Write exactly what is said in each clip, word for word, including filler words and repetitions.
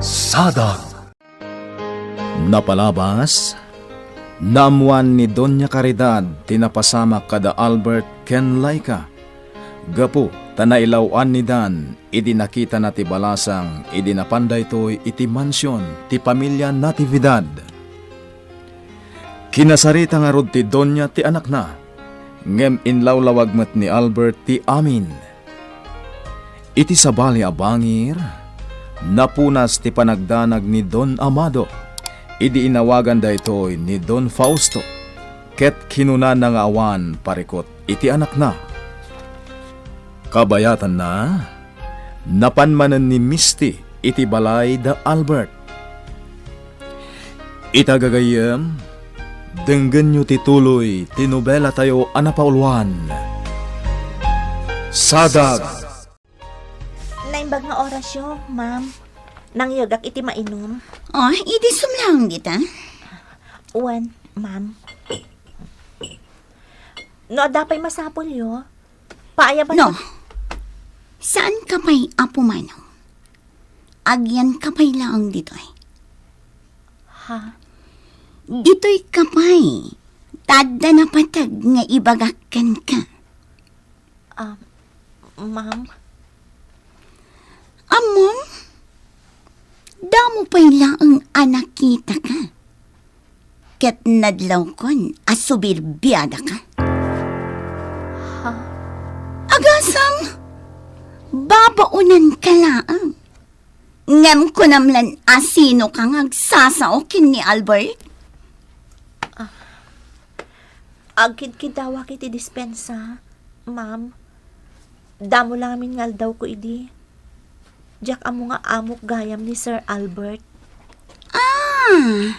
Sadag. Napalabas, naammoan ni Doña Caridad ti napasamak kada Albert ken Laika gapu ta nailaw-annidan idi nakitana ti balasang idi napan daytoy iti mansion ti pamilia Natividad. Kinasarita ngarud ti Doña ti anakna, ngem inlawlawag met ni Albert ti amin. Iti sabali a bangir, napunas ti panagdanag ni Don Amado idi inawagan daytoy ni Don Fausto, ket kinunana nga awan parikut iti anakna. Kabayatanna, napan manen ni Misty iti balay da Albert. Ita gagayyem, denggenyo ti tuloy ti nobelatayo a napauluan, Sadag. Naimbag nga orasyo, ma'am. Nangyegak iti mainum. Oh, idi sumlang dita? Wen, ma'am. No adda pay masapulyo, paayaban. No. Saan ka pay, Apo Manong? Agyan ka pay laeng ditoy. Ha? Ditoy ka pay. Ta adda napateg nga ibagak kenka. Ah, ma'am? Ammom, damo pay laeng a nakitaka. Ket nadlawkon a subirbiadaka. Ha? Agasam, babaonanka laeng. Ngem kunam lan a sinoka nga agsasao ken ni Albert? Ah, agkidkiddawak iti dispensa, ma'am. Damo la ngamin nga aldawko idi. Diak ammo nga amok gayam ni Sir Albert. Ah,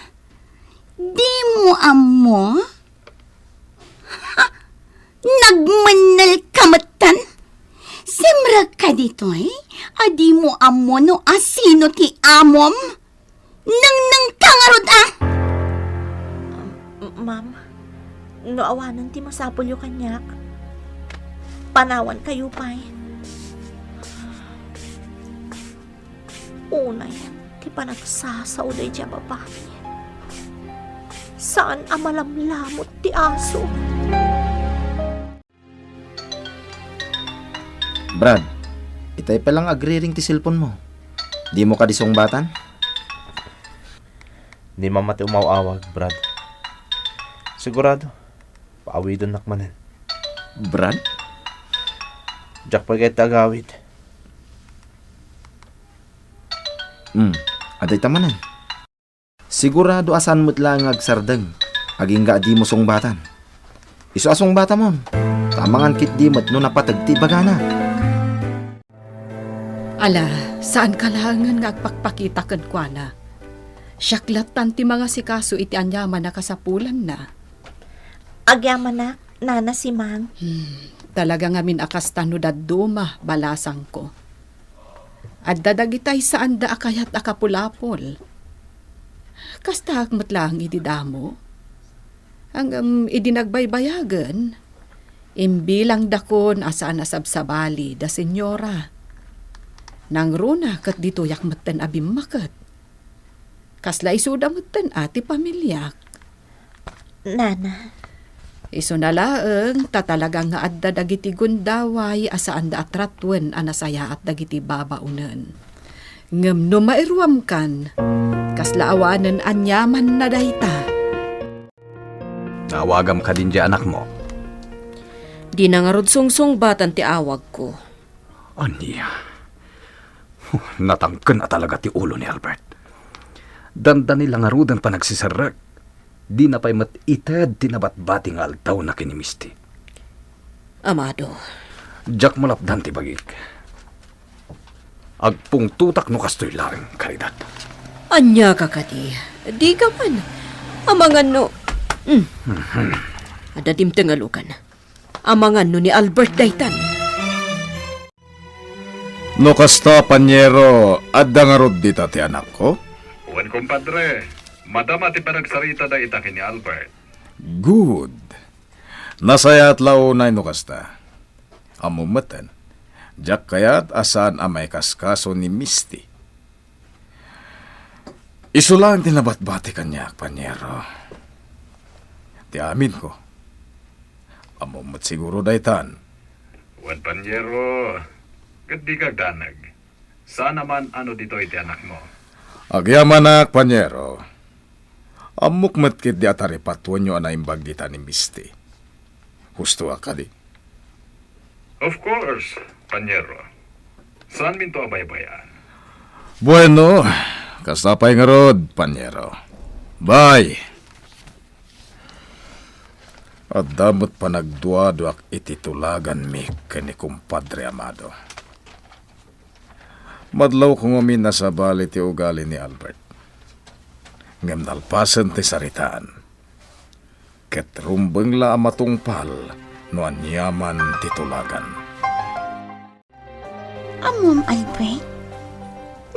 dimo ammo? Ha! Nagmennel ka metten? Simrek ka ditoy a dimo ammo no asino ti amom? Nengneng ka ngarud a! M-, ma'am, no awanen ti masapulyo kaniak, panawankayo pay. Unay ti panagsasao daydiay a babai. Saan a malamlamut ti aso. Brad, itay pa lang agriring ti cellphone mo. Dimo kadi sungbatan? Ni Mama ti umaw-awag, Brad. Sigurado, paawidennak manen. Brad? Diak pay ket agawid. Hmm, adda ita manen. Sigurado a saan met laeng nga agsardeng, agingga a dimo sungbatan. Isu a sungbatamon, ta amangan ketdi met no napateg ti ibagana. Ala, saanka laengen nga agpakpakita kenkuana. Siak lattan ti mangasikaso iti aniaman a kasapulanna. Agyamanak, Nana Simang. Hmm, talaga ngamin a kasta no dadduma, balasangko. Adda dagitay saanda a kayat a kapulapol. Kastaak met laeng idi damo. Ngem idi nagbaybayagen, imbilangdakon a saan a sabsabali da senyora. Nangruna ket ditoyak metten a bimmaket. Kasla isuda metten a ti pamiliak. Nana. Isuna laeng ta talaga nga adda dagiti gundaway a saanda a tratuen a nasayaat dagiti babaonen. Ngem no mairuamkan, kasla awanen aniamanna dayta. Naawagam kadin diay anakmo? Dina ngarud sungsungbatan ti awagko. Ania? Natangken a talaga ti ulo ni Albert. Dandani la ngaruden panagsiserrek. Dina pay met ited ti nabatbati nga aldawna ken ni Misty. Amado. Diak malapdan ti bagik. Agpungtotak no kastoy laeng, Caridad. Ania ka kadi? Dika man. Amangan no, mm. Mhm. Adda dimteng a lukan. Amangan no ni Albert daytan. No kasta, panyero, adda ngarud dita ti anakko? Wen, kumpadre. Madama ti panagsarita dayta ken ni Albert. Good. Nasayaat la unay no kasta. Ammom metten, diak kayat a saan a maikaskaso ni Misty. Isu laeng ti nabatbati kaniak, Panyero. Ti aminko. Ammom met siguro daytan. Wen, Panyero, ket dika agdanag. Saan a man a no ditoy ti anakmo. Agyamanak, Panyero. Ammok met ketdi a taripatuenyo a naimbag dita ni Misty. Husto a kadi? Of course, Panyero. Saanminto a baybay-an. Bueno, kasta pay ngarud, Panyero. Bye! Adda met panagduaduak iti tulaganmi ken ni Kumpadre Amado. Madlawko ngamin a sabali ti ugali ni Albert. Ngem nalpasen ti saritaan, ket rumbeng la a matungpal no aniaman ti tulagan. Ammom, Albert,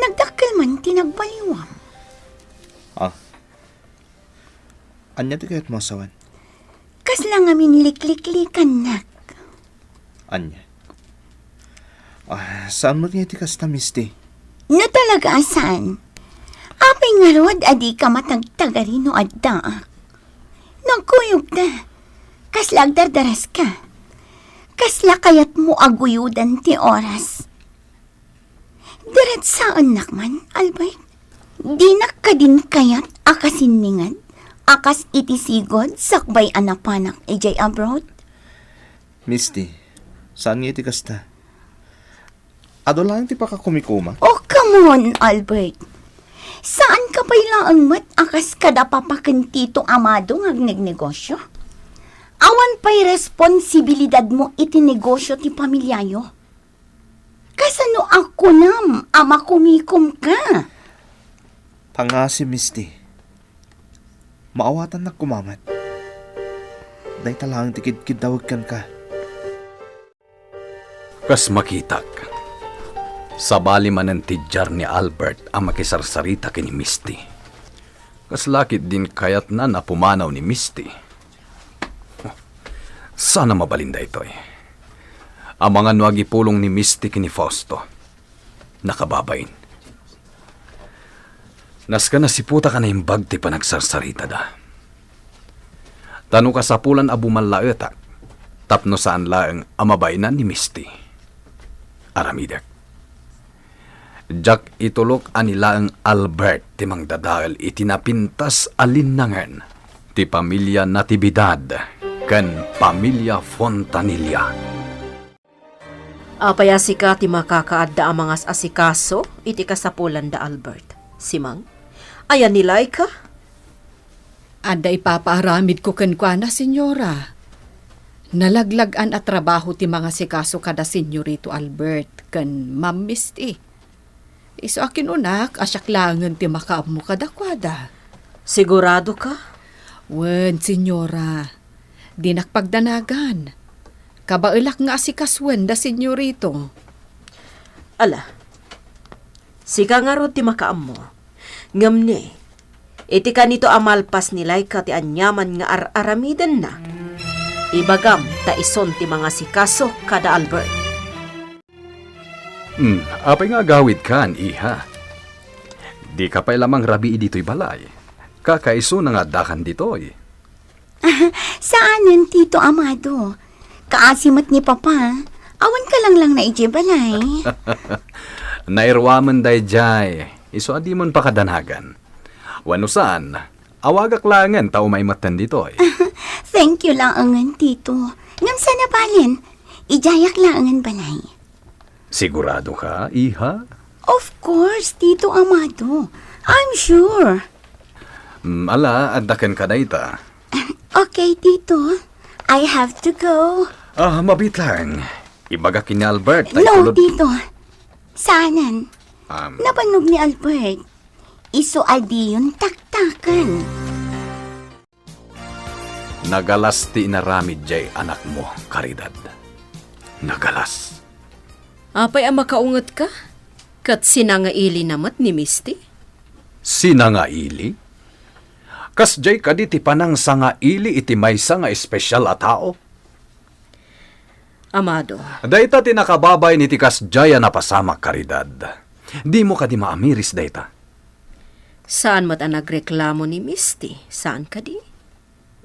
nagdakkel man ti nagbaliwam. Ah. Ania ti kayatmo a sawen? Kasla ngamin likliklikannak. Ania? Ah, saan met nga iti kasta, Misty? No talaga a saan, apay ngarud a dika matagtagari no addaak? Nagkuyogta. Kasla agdardaraska. Kasla kayatmo a guyodan ti oras. Diretsaennak man, Albert. Dinak kadin kayat a kasinninged a kas iti sigud sakbay a napanak idiay abroad. Misty, saan nga iti kasta? Adu laeng ti pakakumikumak? Oh, come on, Albert. Saanka pay laeng met a kas kada papa ken Tito Amado nga agnegnegosio? Awan pay responsibilidadmo iti negosio ti pamiliayo. Kasano a kunam a makumikomka? Pangngaasim, Misty. Maawatannak koma met. Dayta laeng ti kidkiddawek kenka. Kas makitak, sabali manen ti diar ni Albert a makisarsarita ken ni Misty. Kasla ketdin kayatna a pumanaw ni Misty? Saan a mabalin daytoy. Amangan no agipulong ni Misty ken ni Fausto. Nakababain. Nasken a siputak a naimbag ti panagsarsaritada. Ta no kasapulan a bumallaetak, tapno saan laeng a mabainan ni Misty. Aramidek. Diak itulok a ni laeng Albert ti mangdadael iti napintas a linnangen ti pamilia Natividad ken pamilia Fontanilla. Apay a sika ti makakaadda a mangas-asikaso iti kasapulan da Albert? Simang, aya ni Laika? Adda ipapaaramidko kenkuana, Senyora. Nalaglag-an a trabaho ti mangasikaso kada Senyorito Albert ken Ma'am Misty. Isu a kinunak a siak laengen ti makaammo kadakuada. Sigurado ka? Wen, Senyora. Dinak pagdanagan. Kabaelak nga asikasoen da Senyorito. Ala, sika ngarud ti makaammo. Ngem ni, iti kanito a malpas ni Laika ti aniaman nga ar-aramidenna, ibagam ta isun ti mangasikaso kada Albert. Hmm, apay nga agawidkan, iha? Dika pay la mangrabii ditoy balay. Kakaisuna nga addakan ditoy. Saanen, Tito Amado. Kaasi met ni Papa. Awan ka langlangna idiay balay. Nairuamen daydiay. Isu a dimon pakadanagan. Wenno saan, awagak laengen ta umay metten ditoy. Thank you laengen, Tito. Ngem saan a balen, idiayak laengen balay. Sigurado ka, iha? Of course, Tito Amado. I'm sure. Mm, ala, adda kenka dayta. Okay, Tito. I have to go. Ah, mabiit lang. Ibagak ken ni Albert, ta No, itulod- Tito. Saanen. Um, Nabannog ni Albert. Isu a diyon taktaken. Nagalas ti inaramid jay anakmo, Caridad. Nagalas. Apay a makaungetka? Ket sinangailina met ni Misty? Sinangaili? Kasjay kadi ti panangsangaili iti maysa nga espesial a tao? Amado. Dayta ti nakababain iti kasjay a napasamak, Caridad. Dimo kadi maamiris dayta? Saan met a nagreklamo ni Misty, saan kadi?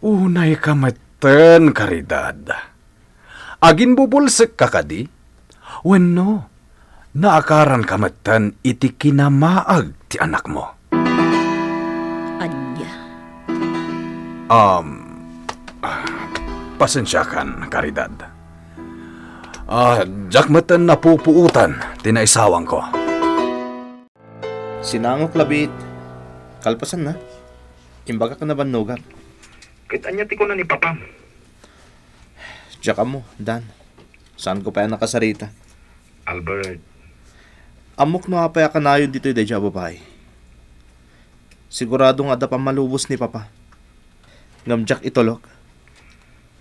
Unayka metten, Caridad. Aginbubulsekka kadi? Wenno, naakaranka metten iti kinamaag ti anakmo? Ania? Um, ah, pasensiakan, Caridad. Ah, diak metten napupuotan ti naisawangko. Sinangok labiit. Kalpasanna, imbagak a nabannogak. Ket ania ti kuna ni Papam? Diak ammo, Dan. Saanko pay a nakasarita. Albert. Ammok no apay a kanayon ditoy daydiay a babai. Sigurado nga adda pammalubos ni Papa. Ngem diak itulok.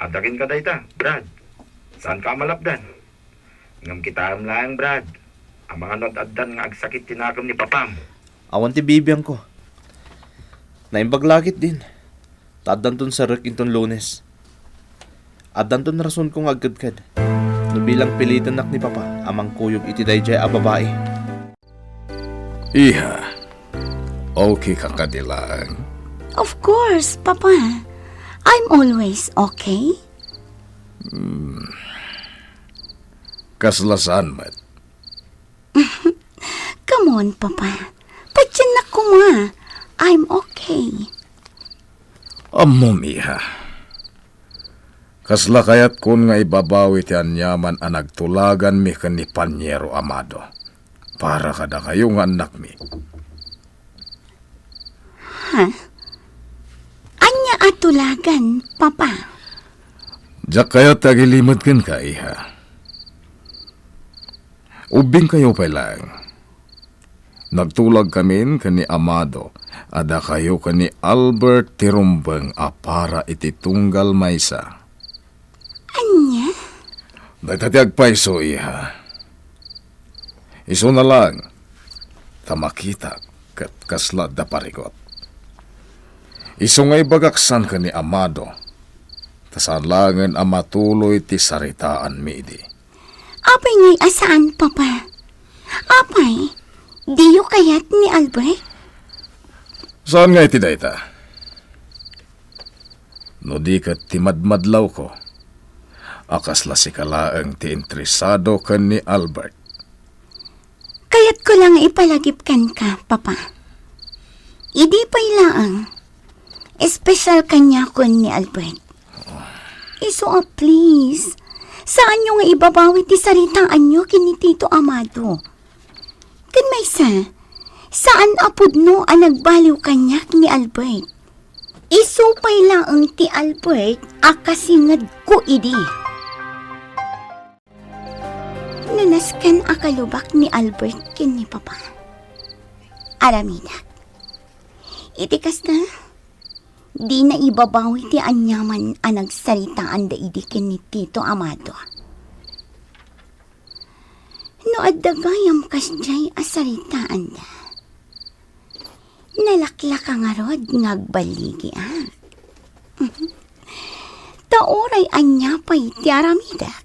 Adda kenka dayta, Brad. Saanka a malapdan. Ngem kitaem laeng, Brad, amangan no ad-addan nga agsakit ti nakem ni Papam. Awan ti bibiangko. Naimbag la ketdin. Ta addanton serrek inton Lunes. Addanton rasonko nga agkedked. No bilang pilitennak ni Papa a mangkuyog iti daydiay a babai. Iha, okay ka kadi laeng? Of course, Papa. I'm always okay. Hmm. Kasla saan met? Come on, Papa. Patiennak koma. I'm okay. Ammom, iha. Kasla kayatkon nga ibabawi ti aniaman a nagtulaganmi ken ni Paniero Amado para kadakayo nga annakmi. Ha? Ania a tulagan, Papa? Diak kayat ti agilimed kenka, iha. Ubbingkayo pay laeng. Nagtulagkamin ken ni Amado a dakayo ken ni Albert ti rumbeng a para iti tunggal maysa. Ania? Dayta ti agpayso, iha. Isuna laeng, ta makitak ket kasla adda parigot. Isu nga ibagak saan ken ni Amado, ta saan laengen a matuloy ti saritaanmi idi. Apay ngay a saan, Papa? Apay, diyo kayat ni Albert? Saan nga iti dayta? No di ket ti madmadlawko, a kasla sika laeng ti interesado ken ni Albert. Kayatko la nga ipalagip kenka, Papa. Idi pay laeng, espesyal kaniakon ni Albert. Isu a please, saanyo nga ibabawi ti saritaanyo ken ni Tito Amado. Ken maysa, saan a pudno a nagbaliw kaniak ni Albert. Isu pay laeng ti Albert a kasingedko idi. No nasken a kalubak ni Albert ken ni Papa, aramidak. Iti kasta, dina ibabawi ti aniaman a nagsaritaanda idi ken ni Tito Amado. No adda gayam kasdiay a saritaanda, nalaklaka ngarud nga agballigi, a. Ta uray ania pay ti aramidek,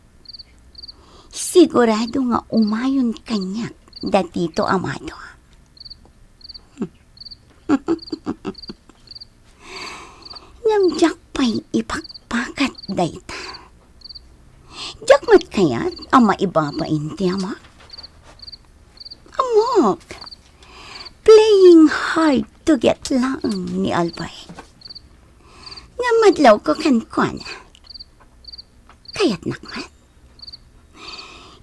sigurado nga umayon kaniak da Tito Amado. Ngem diak pay ipakpakat dayta. Diak met kayat a maibabain ti ama. Ammok, playing hard to get laeng ni Albert. Ngem madlawko kenkuana. Kayatnak met.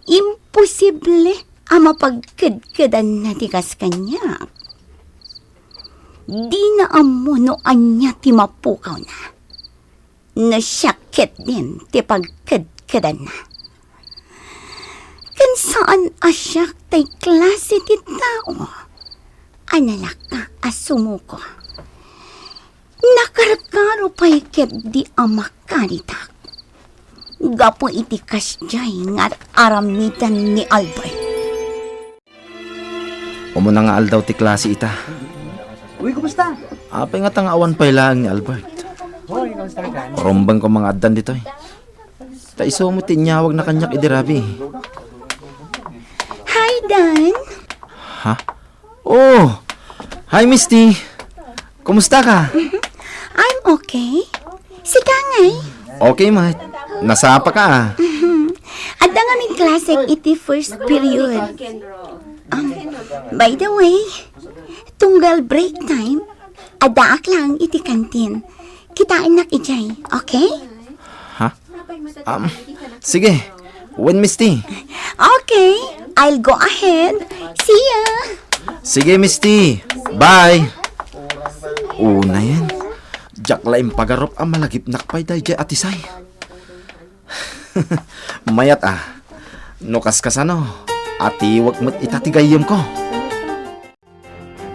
Imposible a mapagkedkedanna ti kas kaniak. Dina ammo no ania ti mapukawna. No siak ketdin ti pagkedkedanna. Ken saan a siak tay klase ti tao a nalaka a sumuko. Nakarkaro pay ketdi a makaritak gapu iti kasdiay nga ar-aramidan ni Albert. Umuna nga aldaw ti klase ita. Uy, kumusta? Apay ngata nga awan pay laeng ni Albert? Hoy, kumusta ka? Rumbeng ko mga addan ditoy. Ta isu met ti inyawagna kaniak idi rabii. Hi, Dan. Ha? Oh! Hi, Misty! Kumusta ka? I'm okay. Sika ngay? Okay, met. Nasapa ka, ah. Adda ngamin klase iti first period. Um, by the way, tunggal break time, addaak lang iti canteen. Kitaennak idiay, okay? Ha? Um, sige. Wen, Misty. Okay, I'll go ahead. See ya! Sige, Misty. Bye! Unayen. Diak la impagarup a malagipnak pay daydiay a tisay. Mayat a. No kaskasano, atiwek met ita ti gayyemko.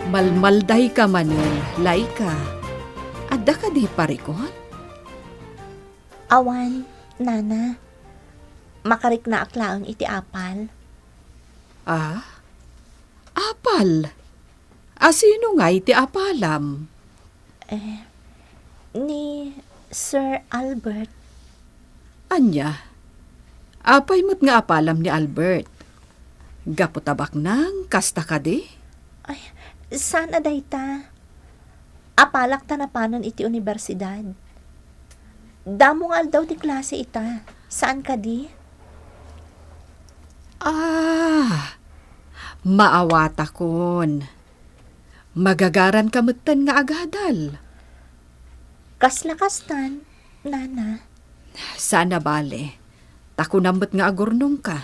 Malmaldayka manen, Laika. Adda kadi parikut? Awan, Nana. Makariknaak laeng iti apal. Ah? Apal? A sino ngay ti apalam? Eh, ni Sir Albert. Ania? Apay met nga apalam ni Albert? Gapu ta baknang, kasta kadi? Ay, saan a dayta? Apalak ta napanen iti unibersidad. Damo nga aldaw ti klase ita. Saan kadi? Ah, maawatakon. Magagaranka metten nga agadal. Kasla kastan, Nana. Saan a bale. Ta kunam met nga agurnongka.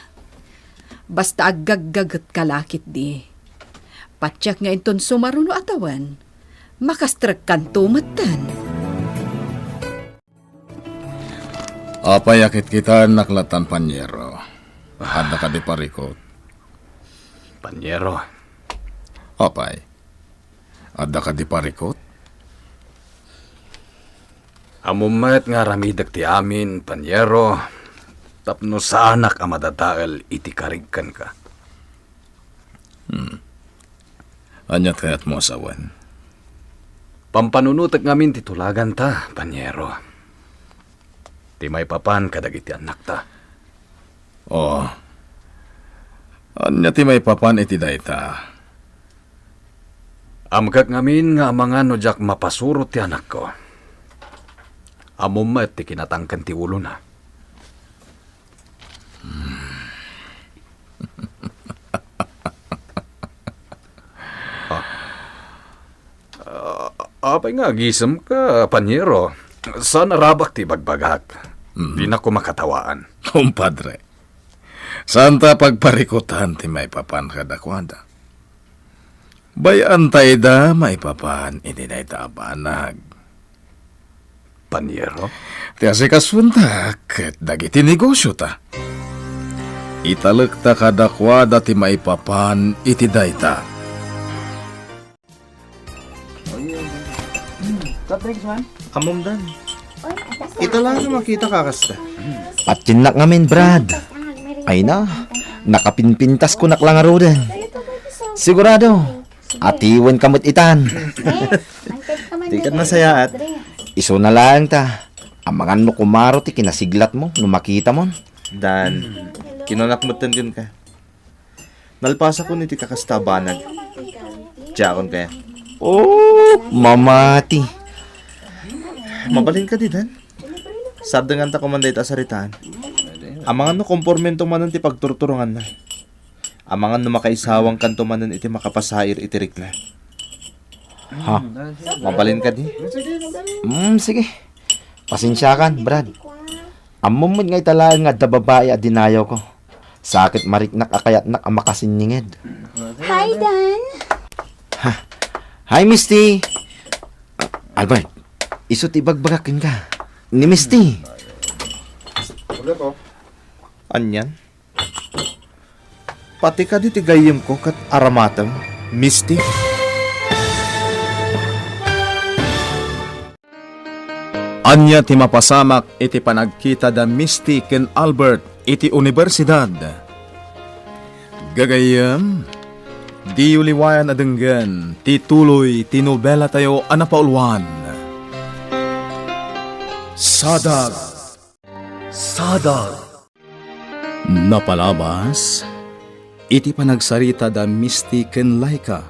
Basta aggaggagetka la ketdi. Patiek nga inton sumaruno a tawen, makastrekkanto metten. Apay a kitkitaennak lattan, Panyero? Adda kadi parikut? Panyero. Apay? Adda kadi parikut? Ammom met nga aramidek ti amin, Panyero, tapno saanak a madadael iti karig kenka. Hmm. Ania ti kayatmo a sawen? Pampanunotek ngamin ti tulaganta, Panyero. Ti maipapan kadagiti annakta. Oh. Ania ti maipapan iti dayta? Amkek ngamin nga amangan no diak mapasuro ti anakko. Ammom met ti kinatangken ti ulona. Ah. Ah, apay nga agisemka, Panyero? Saan a rabak ti ibagbagak. Mhm. Dinakon makatawaan. Kumpadre, saanta a pagparikutan ti maipapan kadakuada. Bay-anta ida maipapan iti dayta a banag. Panyero? Ti asikasuenta ket dagiti negosiota. Italekta kadakuada ti maipapan iti dayta. Soft drinks man? Ammom dan. Ita la nga makita ka kasta. Patiennak ngamin, Brad. Ay na, nakapinpintas kunak la ngaruden. Sigurado, atiwenka met itan. Dikan masayaat. Isuna laeng ta, amangan no kumaro ti kinasiglatmo no makitamon. Dan, kinunak metten kenka. Nalpasakon iti kakasta a banag. Diakon kaya. Oh, mamati. Mabalin kadi, Dan? Saddenganta koma dayta a saritaan. Amangan no kompormento manen ti pagturturonganna. Amangan no makaisawangkanto manen iti makapasair iti rikna. Ha? Mabalin kadi? Mm, sige. Pasensiakan, Brad. Ammom met nga ita laeng nga adda babai a dinayawko. Sa ket mariknak a kayatnak a makasinninged. Hi, Dan. Ha. Hi, Misty. Albert, isu ti ibagbagak kenka. Ni Misty. Anian? Pati kadi ti gayyemko ket aramatem, Misty? Ania ti mapasamak iti panagkita da Misty ken Albert iti unibersidad? Gagayyem, diyo liwayan a denggen ti tuloy ti nobelatayo a napauluan, Sadag. Sadag. Napalabas iti panagsarita da Misty ken Laika,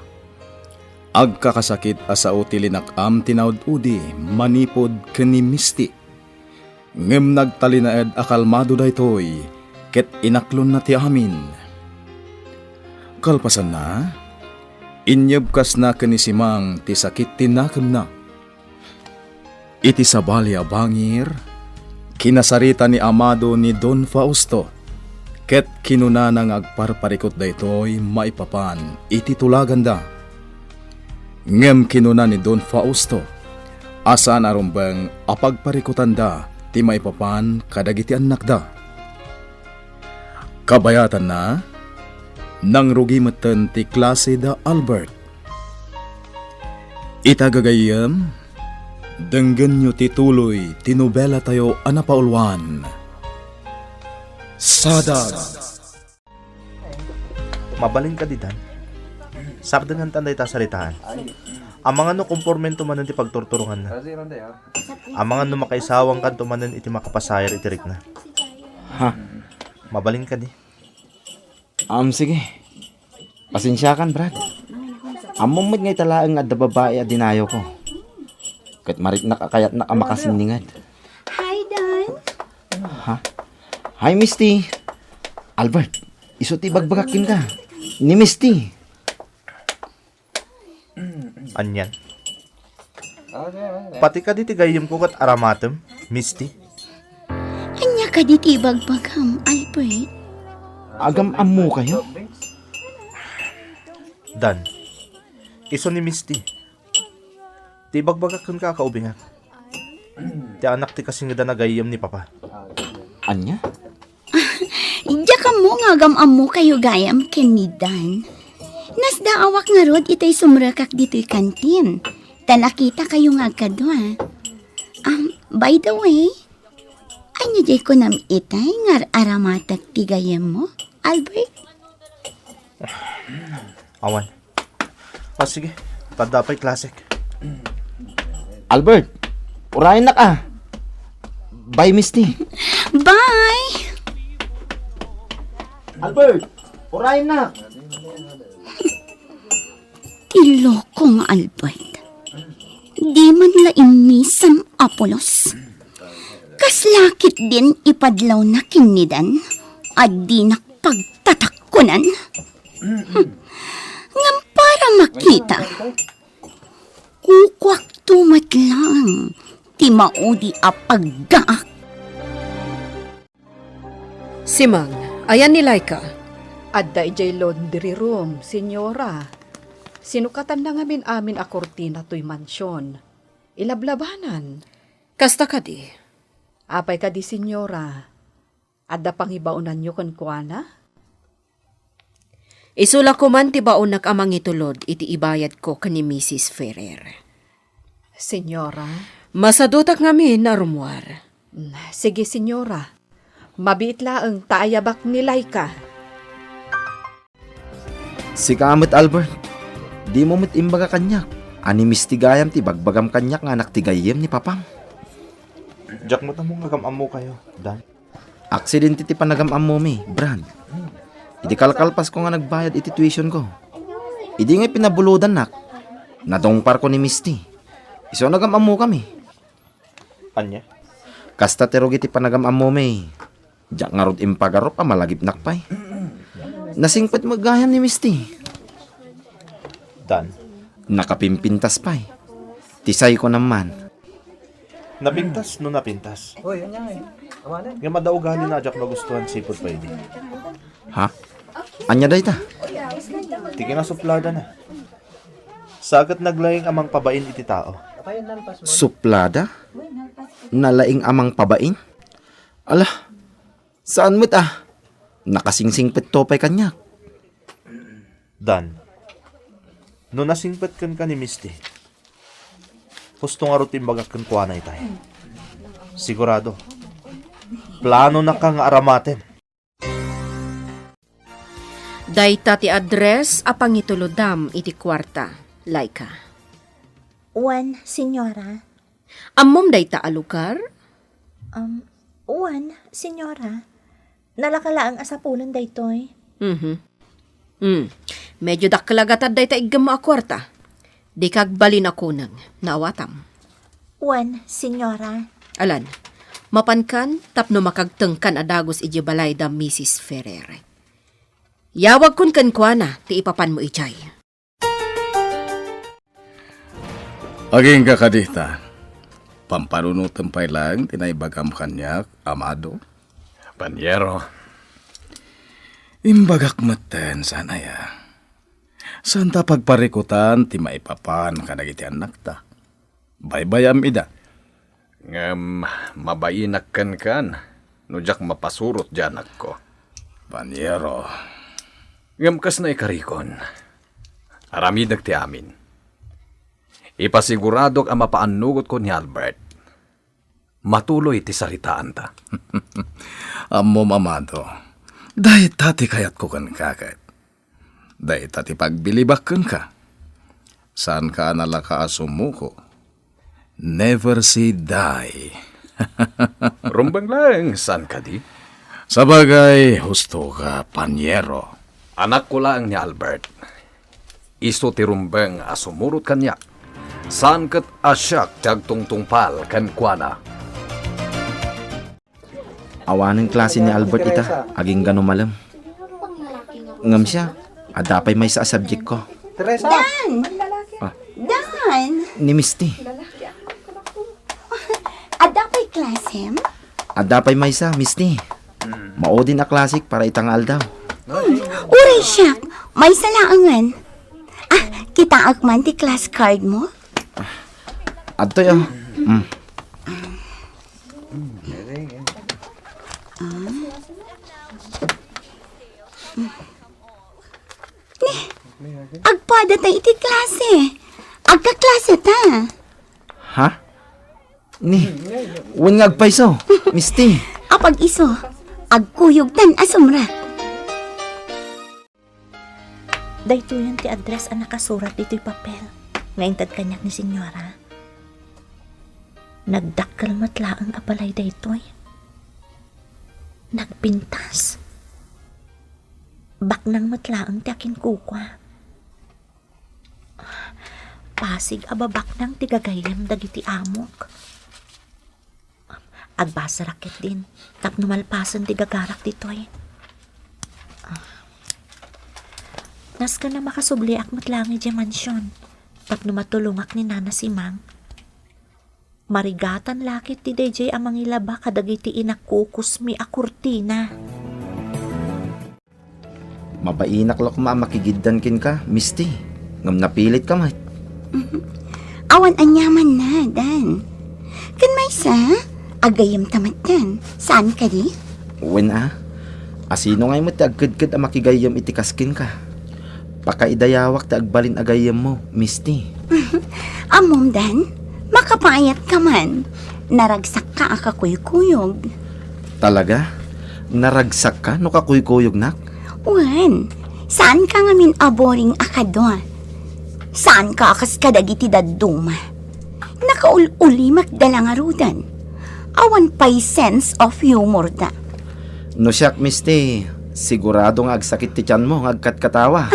Agkakasakit a sao ti linak-am ti naud-udi manipud ken ni Misty. Ngem nagtalinaed a kalmado daytoy ket inaklonna ti amin. Kalpasanna, inyebkasna ken ni Simang ti sakit ti nakemna. Iti sabali a bangir, kinasarita ni Amado ni Don Fausto, ket kinunana nga agparparikut daytoy maipapan iti tulaganda. Ngem kinuna ni Don Fausto a saan a rumbeng a pagparikutanda ti maipapan kadagiti annakda. Kabayatanna, nangrugi metten ti klase da Albert. Ita gagayyem, denggenyo ti tuloy ti nobelatayo a napauluan. Sadag. Mabalin kadi, Dan? Sardengan tan dayta saritaan. Amangan no kompormento manen ti pagturturonganna. Amangan no makaisawangkanto manen iti makapasayaat iti rikna. Ha? Mabalin kadi? Um, sige. Pasensiakan, Brad. Ammom met nga ita laeng nga adda babai a dinayawko. Ket mariknak a kayatnak a makasinninged. Hi, Dan. Ha? Hi, Misty. Albert, isu ti ibagbagak kenka. Ni Misty. Anian? Pati kadi ti gayyemko ket aramatem, Misty? Ania kadi ti ibagbagam, Albert? Agam-ammokayo? Dan, isu ni Misty. Ti ibagbagak kenka a kaubingak. Ti anak ti kasingedan a gayyem ni Papa. Ania? Diak ammo nga agam-ammokayo gayam ken ni Dan. Nasdaawak ngarud itay sumrekak ditoy kantin. Ta nakitakayo nga agkadua. Um, by the way, ania jay kunam itay nga ar-aramatek ti gayyemmo, Albert? Awan. Ah, sige. Tadda pay klasek. Albert, urayennak a. Bye, Misty. Bye! Albert, urayennak. Ti loko nga Albert. Di man la immisem a pulos. Kasla ketdin ipadlawna ken ni Dan a dinak pagtatakkonan. Hmm. Ngem para makita, kukuakto met laeng ti maudi a paggaak. Simang, ayan ni Laika? Adda idiay laundry room, senyora. Sinukatanna ngamin amin a kurtina toy mansion. Ilablabanan. Kasta kadi? Apay kadi, senyora? Adda pangibaonanyo kenkuana? Isu la koman ti baonak a mangitulod iti ibayadko ken ni Misis Ferrer. Senyora? Masadutak ngamin a rummuar. Mm, sige, senyora. Mabiit laeng ta ayabak ni Laika. Sika met, Albert. Dimo met imbaga kaniak a ni Misty gayam ti ibagbagam kaniak nga anak ti gayyem ni Papam. Diak met ammo nga agam-ammokayo, Dan. Aksidente ti panagam-ammomi, Brad. Idi kalkalpasko nga nagbayad iti tuitionko. Idi nga pinabulodannak, nadungparko ni Misty. Isu a nagam-ammokami. Ania? Kasta ti rugi ti panagam-ammomi. Diak ngarud impagarup a malagipnak pay. Nasingpet met gayam ni Misty. Dan. Nakapimpintas pay. Ti sayko naman. Napintas no napintas. Oy, anya nga eh. Awanan. Nga madaugali na diak magustuhan sipud pay di. Ha? Anya dayta? Ti kinasuplada na. Saket naglaing a mangpabain iti tao. Suplada? Nalaing a mangpabain? Ala, saan met a? Nakasingsingpetto pay kaniak. Dan, no nasingpet kenka ni Misty, husto ngarud ti imbagak kenkuana itay. Sigurado, planonaka nga aramaten. Dayta ti address a pangitulodam iti kuarta, Laika. Wen, senyora. Ammom dayta a lugar? Um, wen, senyora. Nalaka laeng a sapulen daytoy. Mhm. Mm. Medyo dakkel a gatad dayta iggemmo a kuarta. Dika agbalin a kuneng, naawatam. Wen, senyora. Alan, mapankan tapno makagtengkan a dagus idiay balay da Misis Ferrer. Yawagkon kenkuana ti ipapanmo idiay. Agingga kadi ta, pampanunotem pay laeng ti naibagam kaniak, Amado. Panyero. Imbagak metten, saan aya? Saanta pagparikutan ti maipapan kadagiti annakta. Baybay-am ida. Ngem mabainak kenkan no diak mapasurot diay anakko. Panyero. Ngem kas naikarikon, aramidek ti amin. Ipasiguradok a mapaannugotko ni Albert. Matuloy ti saritaanta. Ammom, Amado, dayta ti kayatko kenka ket. Dayta ti pagbilibak kenka. Saanka a nalaka a sumuko. Never say die. Rumbeng laeng, saan kadi? Sabagay, husto ka, panyero. Anakko laeng ni Albert. Isu ti rumbeng a sumurot kaniak. Saan ket a siak ti agtungtungpal kenkuana. Awanen klase ni Albert ita, agingga no malem. Ngem siak, adda pay maysa a subject ko. Teresa! Dan! Ah. Dan! Ni Misty. Adda pay klasem? Adda pay maysa, Misty. Maudin a klasek para ita nga aldaw. Uray siak, maysa laengen. Ah, kitaek man ti class card mo? Adtoy, ah. Mm. Ni, agpada ta iti klase. Agkaklase ta. Ha? Ni, wen nga agpayso, Misty. Apag isu, agkuyogtan a sumrek. Daytoyen ti address a nakasurat ditoy papel nga inted kaniak ni Senyora. Nagdakkel met laeng a balay daytoy. Nagpintas. Baknang met laeng ti akinkukua. Pasig a babaknang ti gagayyem dagiti amok. Agbasarak ketdin tapno malpasen ti gagarak ditoy. Ah. Nasken a makasubliak met laeng idiay mansion tapno matulongak ni Nana Simang. Marigatan la ketdi daydiay a mangilaba kadagiti inakkukusmi a kurtina. Mabainak la koma a makigiddan kenka, Misty, ngem napilitka met. Awan aniamanna, Dan. Ken maysa, agayyemta met, Dan. Saan kadi? Wen a. Asino ngay met ti agkedked a makigayyem iti kas kenka? Pakaidayawak ti agbalin a gayyemmo, Misty. Ammom, Dan, makapaayatka man. Naragsakka a kakuykuyog. Talaga? Naragsakka no kakuykuyognak? Wen, saanka ngamin a boring a kadua. Saanka a kas kadagiti dadduma. Nakaul-ulimekda la ngaruden. Awan pay sense of humor da. No siak, Misty, sigurado nga agsakit ti tianmo nga agkatkatawa.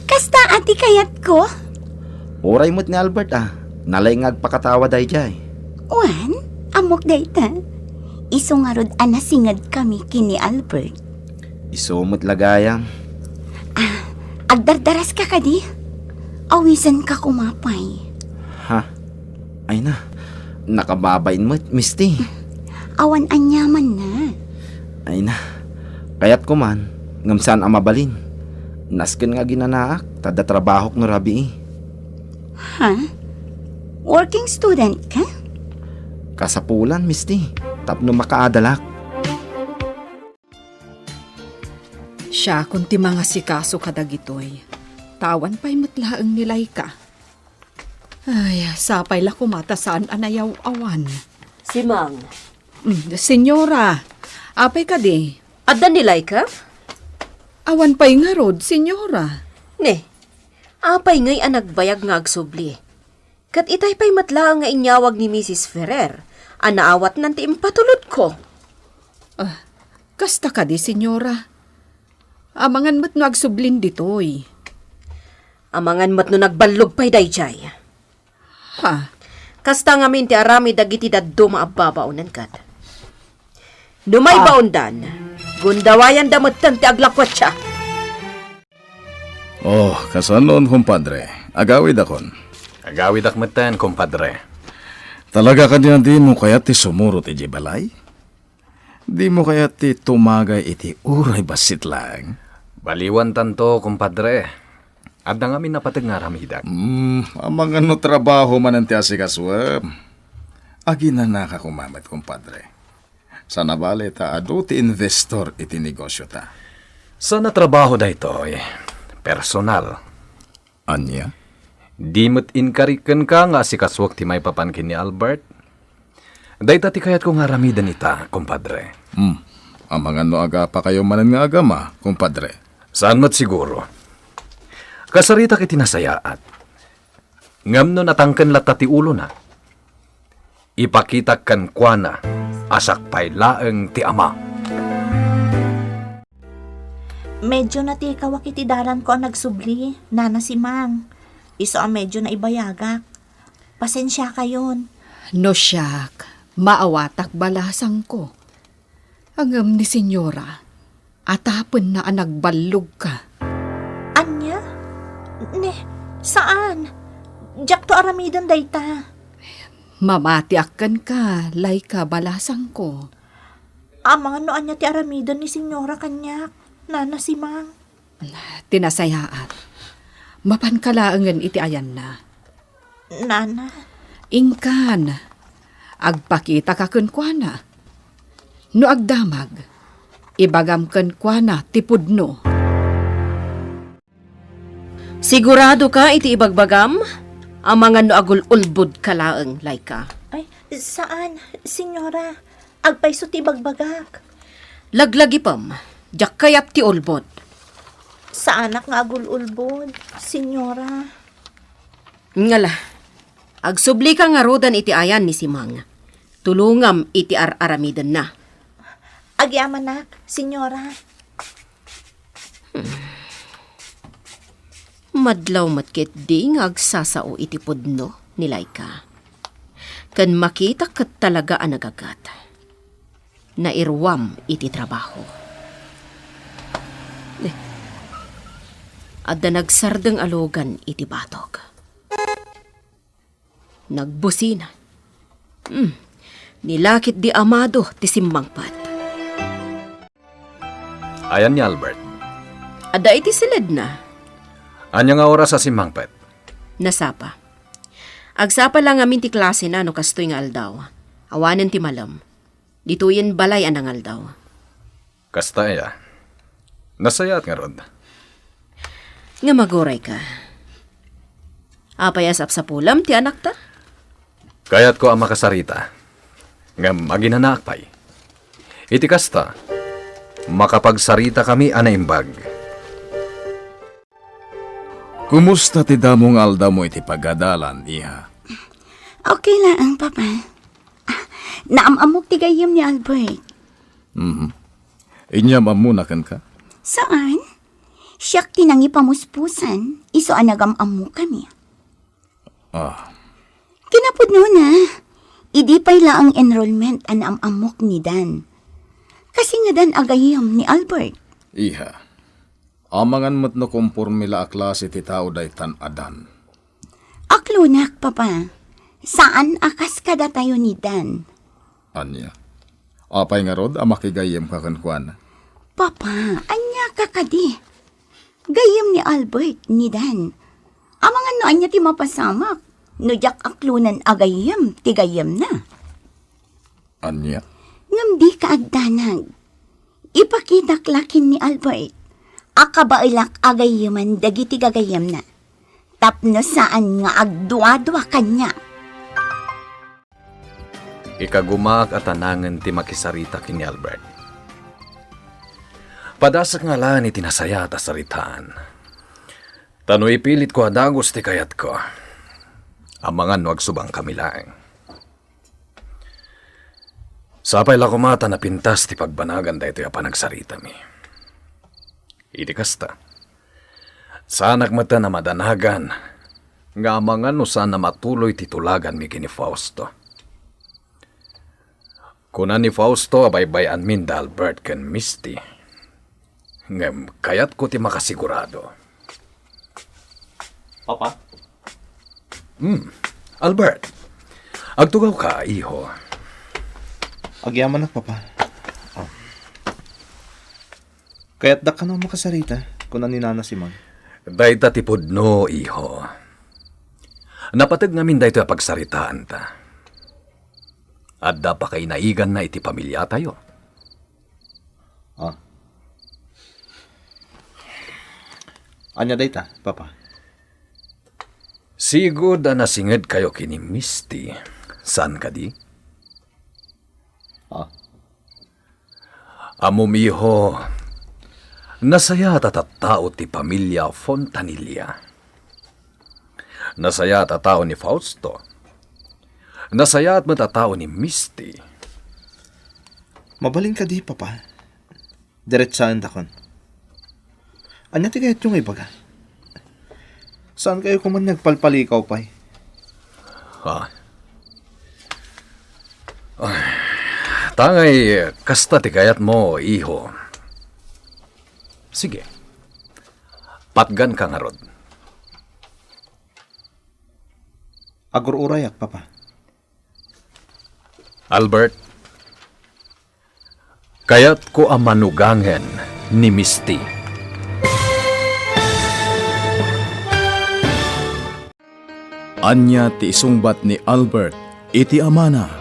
Kasta a ti kayatko? Uray met ni Albert a, nalaing nga agpakatawa daydiay. Wen, ammok dayta. Isu ngarud a nasingedkami ken ni Albert. Isu met la gayam. Ah, agdardaraska kadi? Awisenka koma pay. Ha? Ay na, nakababain met, Misty. Awan aniamanna. Ay na, kayatko man, ngem saan a mabalin. Nasken nga aginanaak, ta adda trabahok no rabii. Ha? Working student ka? Kasapulan, Misty, tapno makaadalak. Siakon ti mangasikaso kadagitoy. Ta awan pay met laeng ni Laika. Ay, sapay la koma ta saan a nayaw-awan. Simang. Mm, senyora, apay kadi? Adda ni Laika? Awan pay ngarud, senyora. Ne, apay ngay a nagbayag nga agsubli? Ket itay pay met laeng nga inyawag ni Misis Ferrer a naawatnan ti impatulodko. Ah, kasta kadi, senyora? Amangan met no agsublin ditoy. Amangan met no nagballog pay daydiay. Ha? Kasta ngamin ti aramid dagiti dadduma a babaonen ket. No maibaondan, gundawayanda metten ti aglakuetda. Oh, kasanon, kumpadre? Agawidakon. Agawidak metten, kumpadre. Talaga kadi a dimo kayat ti sumurot idiay balay? Dimo kayat ti tumagay iti uray bassit laeng? Baliwantanto, kumpadre. Adda ngamin napateg nga aramidak. Hmm, amangan no trabaho manen ti asikasuem. Aginanaka koma met, kumpadre. Saan a bale ta adu ti investor iti negosiota. Saan a trabaho daytoy. Personal. Ania? Di met inkari kenka nga asikasuak ti maipapan ken ni Albert? Dayta ti kayatko nga aramiden ita, kumpadre. Hmm. Amangan no agapakayo manen nga agama, kumpadre. Saan met siguro. Kasaritak iti nasayaat. Ngem no natangken latta ti ulona, ipakitak kenkuana a sakbay laeng ti ama. Medyo natikawak iti dalanko a nagsubli, Nana Simang. Isu a medyo naibayagak. Pasensiakayon. No siak, maawatak balasangko. Ngem ni Senyora, atapenna a nagballogka. Ania? Ne, saan. Diakto aramiden dayta. Mamatiak kenka, Laika, balasangko. Amangan no ania ti aramiden ni Senyora kaniak, Nana Simang. Ti nasayaat, mapanka laengen iti ayanna. Nana. Inkan, agpakitaka kenkuana. No agdamag, ibagam kenkuana ti pudno. Siguradoka iti ibagbagam? Amangan no agul-ulbodka laeng, Laika. Ay, saan, Senyora. Agpayso ti ibagbagak. Laglagipem, diak kayat ti ulbod. Saanak nga agul-ulbod, Senyora. Ngala, agsublika ngaruden iti ayan ni Simang. Tulongam iti ar-aramidenna. Agyamanak, Senyora. Madlaw met ketdi nga agsasao iti pudno ni Laika. Ken makita ket talaga a nagagat. Nairuam iti trabaho. Eh, adda nagsardeng a lugan iti batog. Nagbusina. Hmm. Ni Lakit di Amado ti simmangpet. Ayan ni Albert? Adda iti siledna. Ania nga oras a simmangpet? Nasapa. Agsapa la ngamin ti klasena no kastoy nga aldaw. Awanen ti malem. Ditoyen balay a nangaldaw. Kasta aya. Nasayaat ngarud. Nga magurayka. Apay a sapsapulem ti anakta? Kayatko a makasarita. Ngem aginanaak pay. Iti kasta, makapagsaritakami a naimbag. Kumusta ti damo nga aldawmo iti pagadalan, iha? Okay laeng, Papa. Ah, naam-ammok ti gayyem ni Albert. Mhm. Inyam-ammona kenka? Saan? Siak ti nangipamuspusan, isu a nagam-ammokami. Ah. Kinapudnona, idi pay laeng enrollment a naam-ammok ni Dan. Kasingadan a gayyem ni Albert. Iha, amangan met no komporme la a klase ti tao daytan a Dan. Aklonak, Papa. Saan a kas kadatayo ni Dan. Ania? Apay ngarud a makigayyemka kenkuana? Papa, ania ka kadi? Gayyem ni Albert, ni Dan. Amangan no ania ti mapasamak no diak aklonan a gayyem ti gayyemna. Ania? Ngem dika agdanag. Ipakitak la ken ni Albert a kabaelak a gayyeman dagiti gagayyemna. Tapno saan nga agduadua kaniak. Ikagumaak a tanangen ti makisarita ken ni Albert. Padasek nga alaen iti nasayaat a saritaan. Ta no ipilitko a dagus ti kayatko, amangan no agsubangkami laeng. Sapay la koma ta napintas ti pagbanagan daytoy a panagsaritami. Iti kasta, Saanak met a madanagan nga amangan no saan a matuloy ti tulaganmi ken ni Fausto. Kuna ni Fausto a baybay-anmin da Albert ken Misty. Ngem kayatko ti makasigurado. Papa? Hmm. Albert, agtugawka, iho. Agyamanak, Papa. Ah. Kayatdak kano makasarita, kuna ni Nana Simon. Dayta ti pudno, iho. Napateg ngamin daytoy a pagsaritaanta. Adda pakainaiganna iti pamiliatayo. Ah. Ania dayta, Papa? Sigud a nasingedkayo ken ni Misty, saan kadi? Ah. Ammom, iho, nasayaat a tattao ti pamilia Fontanilla. Nasayaat a tao ni Fausto. Nasayaat met a tao ni Misty. Mabalin kadi, Papa? Diretsaendakon. Ania ti kayatyo nga ibaga? Saankayo koma nga agpalpalikaw pay? Ah. Ah. Ta ngay kasta ti kayatmo, iho. Sige. Patganka ngarud. Agur-urayak, Papa. Albert, kayatko a manugangen ni Misty. Ania ti isungbat ni Albert iti amana?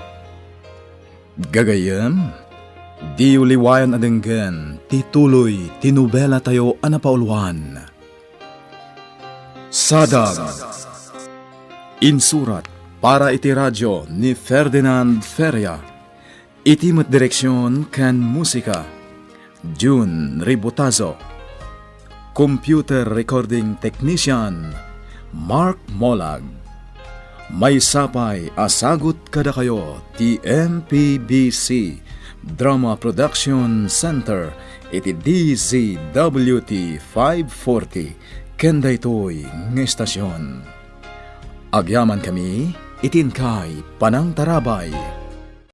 Gagayyem, diyo liwayan a denggen ti tuloy ti nobelatayo a napauluan. Sadag. Insurat para iti radio ni Ferdinand Feria. Iti met direksion ken musika, Jun Ributazo. Computer recording technician, Mark Molag. Maysa pay a sagut kadakayo ti M P B C Drama Production Center iti D Z W T five forty ken daytoy nga estasion. Agyamankami iti inkay panangtarabay.